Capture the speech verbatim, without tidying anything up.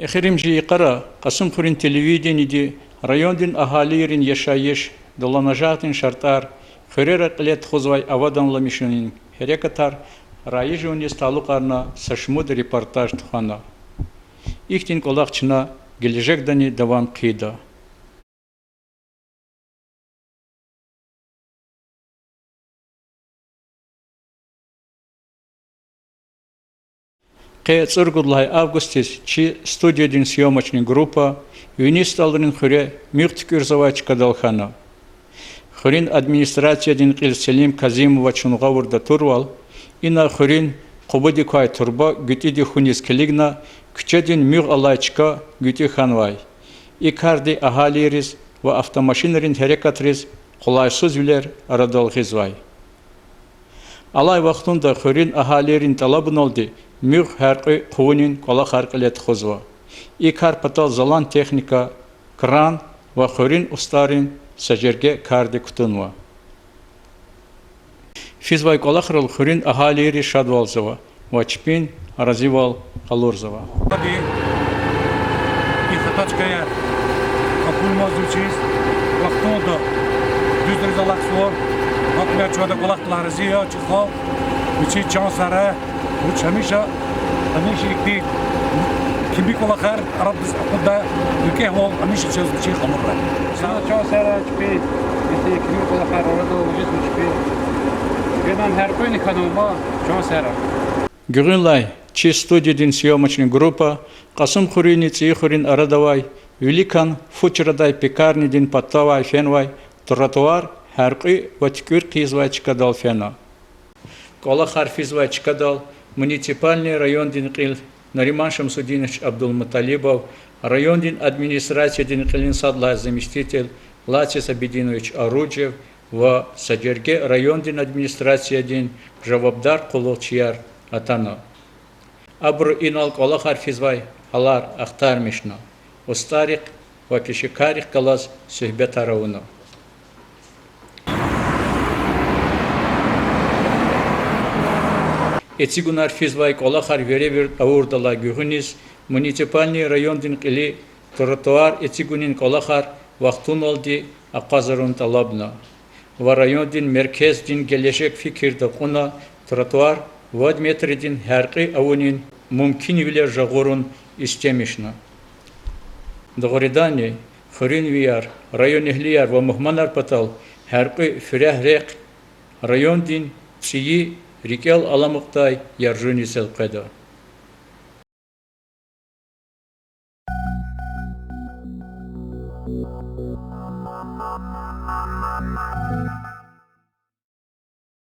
Эхиримжи йикъара Кьасумхуьруьн телевидениеди райондин агьалийрин яшайиш, дуланажагъдин шартӀар, хуьрера кьиле тухузвай аваданламишунин гьерекатар райижунниз талукьарна са шумуд репортаж тухвана. Ихьтин кӀвалах чна гележегдани давам хъийида. Къе цӀуругуд лагьай августдиз чи студиядин съёмочный группа Вини СтӀалрин хуьре муьгъ туькӀуьрзавай чкадал хьана. Хуьруьн администрациядин кьил Селим Казимова чун гъавурда турвал, ина хуьруьн къубадик квай турба гуьтӀуьди хьуниз килигна, куьчедин муьгъ алай чка гуьтӀуь хьанвай. И карди агьалийриз ва автомашинрин гьерекатриз къулайсузвилер арадал гъизвай. Алай вахтунда хуьруьн агьалийрин тӀалабуналди муьгъ гьяркьуь хъувунин кӀвалахар кьиле тухузва. И кар патал залан техника, кран ва хуьруьн устӀаррин са жерге карди кутунва. Физвай кӀвалахрал хуьруьн агьалийри шадвалзава ва чпин разивал къалурзава. Ади, и хата чкаяр акунмаз вичиз, вахтунда дуьз-дуьз алахъзава, гьакӀ чна чвада кӀвалахдилай рази я чи халкь, вичиз чан сагърай, вич гьамиша, гьамиша ихьтин кими кӀвалахар арадиз акъуддай, викӀегьвал гьамиша чаз вичин къалурай. Чан сагърай чпи, ихьтин кими кӀвалахар арадал вуж жез чпи. Генани гьяркьуьни хьанва, чан сагърай. Гуьгъуьнлай чи студиядин съёмочный группа Кьасумхуьруьни ЦӀийи хуьруьн арада авай, виликан фу чрадай пекарнядин патавай фенвай тротуар гьяркьуь ва туькӀуьр хъийизвай чкадал фена. КӀвалахар физвай чкадал муниципальный райондин кьил Нариман Шамсудинович Абдулмуталибов, райондин администрациядин кьилин сад лагьай заместитель Лаци Сабидинович Оруджев ва са жерге райондин администрациядин жавабдар къуллугъчияр атана. Абуру инал кӀвалахар физвай гьалар ахтармишна, устӀаррихъ ва пешекаррихъ галаз суьгьбетар авуна. Эцигунар физвай кӀвалахар веревирд авурдалай гуьгъуьниз муниципальный райондин кьили тротуар эцигунин кӀвалахар вахтуналди акъвазарун тӀалабна ва райондин меркездин гележег фикирда кьуна тротуар вад метрдин гьяркьуь авунин мумкинвилер жагъурун истемишна. Дугъриданни, хуьруьнвияр, районэгьлияр ва мугьманар патал гьяркьуь фирягь рехъ райондин цӀийи рикӀел аламукьдай яржуниз элкъведа.